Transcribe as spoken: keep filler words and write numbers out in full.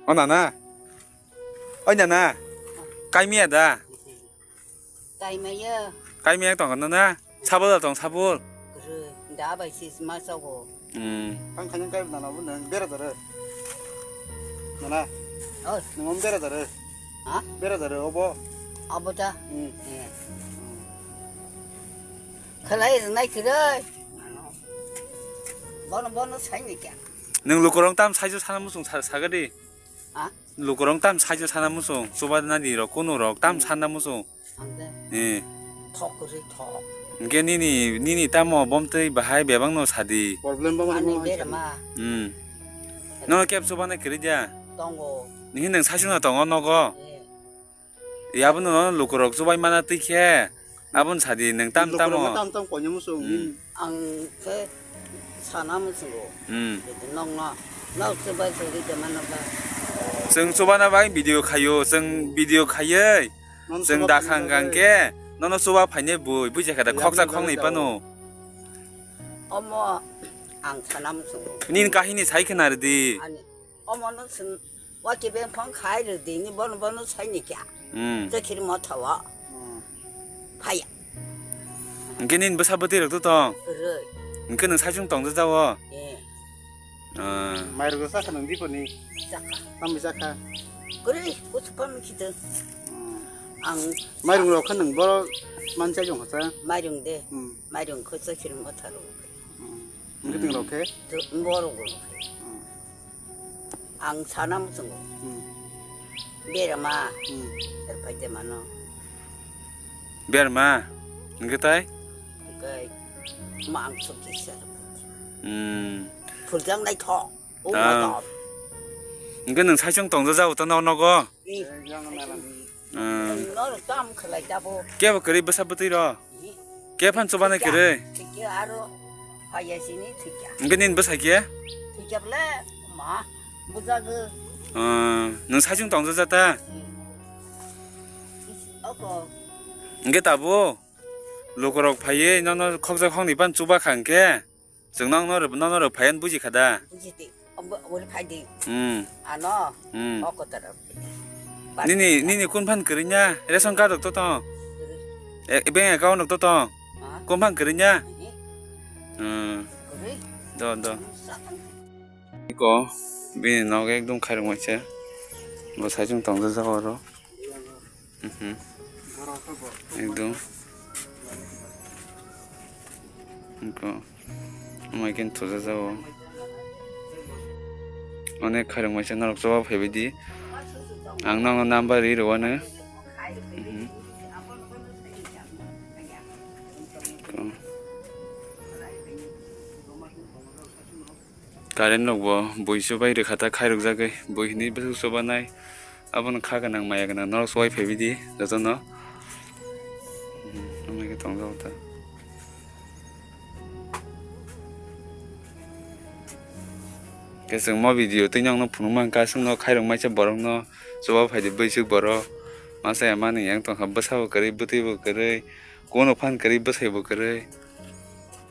O nana. Oi nana. Kaimiya da. Kaimaya. Kaimiya tong nana. Sabul da tong sabul. Kwrwi. Da bai sis ma sogo. Hmm. Ang khainang kai nana bo nang bera dare. Nana. Oh. Nang bera dare. Ha? Bera dare obo. Abo ta. Hmm. Eh. Khalai nai kwrwi. Bono bono saini kya. Nwng lukurok tam saijo sana musung sa-, sagadi. Ha? Lukurok tam saijo sana musung, chuba nadi rok, kunu rok tam sana musung. Ang de. Eh. Thok kwrwi thok. Hingke nini, nini tamo bomtwi bahai bebak no sadi. Problem ba. Ani mano berma. Hmm. Nono kep chuba nai kwrwi dia. Tongo. Nihi nwng saijo na tongo nogo. Eh. Yabno no lukurok chubai mana twi khe, abon sadi nwng tam tamo. Tam tam koinwi muchung. Hmm. Ang khe sana muchungo. Hmm. Nokno, nok chubai chubai de mano ba. Chwng chubana bai video khayo, chwng video khayoi. Chwng dakhang gang khe, nono chuba phainai bui, bujakha da khoksa khoknwi pano. Omo ang sana muchungo. Nini kahini sai khna rwdi. Ani, omo no chwng Wati beng phang khai rw di ni bono bono sai ni kya. Hmm. Te khiri mo thawa. Hmm. Phaya. Hingke nini bwsa bwtwi rok to tong? Kwrwi. Hingke nwng saichung tong jao? Eh. Ah. Mairung sa kha nwng di poni. Chakha. Tambi chakha. Kwrwi, kuch pam khito. Hmm. Ang mairung rok kha nwng boro manchai jong kha. Mairung de. Hmm. Mairung kho sa khiri mo tharo. Hmm. Hingke ting rok khe? Borok rok khe. Hmm. Ang sana muchungo. Hmm. Berama. Hmm. Erpai de mano. Berma. Hingke tai? Hingke mangso kisa. Hmm. Phuljang nai tho. O. Ah. Motom. Hingke nwng saichung tong jao to no nogo? Hmm. Noro tam khlai tabo. Kebo kwrwi bwsa bwtwi ro? Kephan chubana kwrwi? Tike aro phaya sini thikya. Hingke nini bwsa khe? Thikya bole ma bujago. Ah, nwng saichung tong jata? Oko. Hingke tabo? Lukurok phaiwi nono khokjak khoknwi pan chuba kha hingke? Chwng nokno rw-, nokno rw phaiyan buji kha da? Buji di. Obo, obo phai di. Hmm. Ano. Hmm. Oko tara. Nini, nini kun phan kwrwi nya? Ration card rok to tong? Kwrwi. E, bank account rok to tong? Ha? Kun phan kwrwi nya? Kwrwi. Hmm. Kwrwi. Do, do. Sakang. Iko, bini nogo ekdom khairok maisa. Bo saichung tong jao oro. Mhm. Ekdom. Wngkha. Amai khe thujajao. Onek khairok maisa norok choba phaibaidi. Ang nono number ri rwano. Mhm. Wngkha. Current rok bo bui chubai rwkha ta khairokjagwi bui hinwi bwswk chubanai. Abono kha gwnang maya gwnang norok chubai phaibaidi jotono. Hmm, amai khe tongjago ta. Khe chwng mo video twi nokno phunuk mankha chwngno khairok maisa borokno chuba phaidi bwswk borok. Masa ya manwi yang tongkha bwsabo kwrwi bwtwibo kwrwi. Kuno phan kwrwi bwsaibo kwrwi.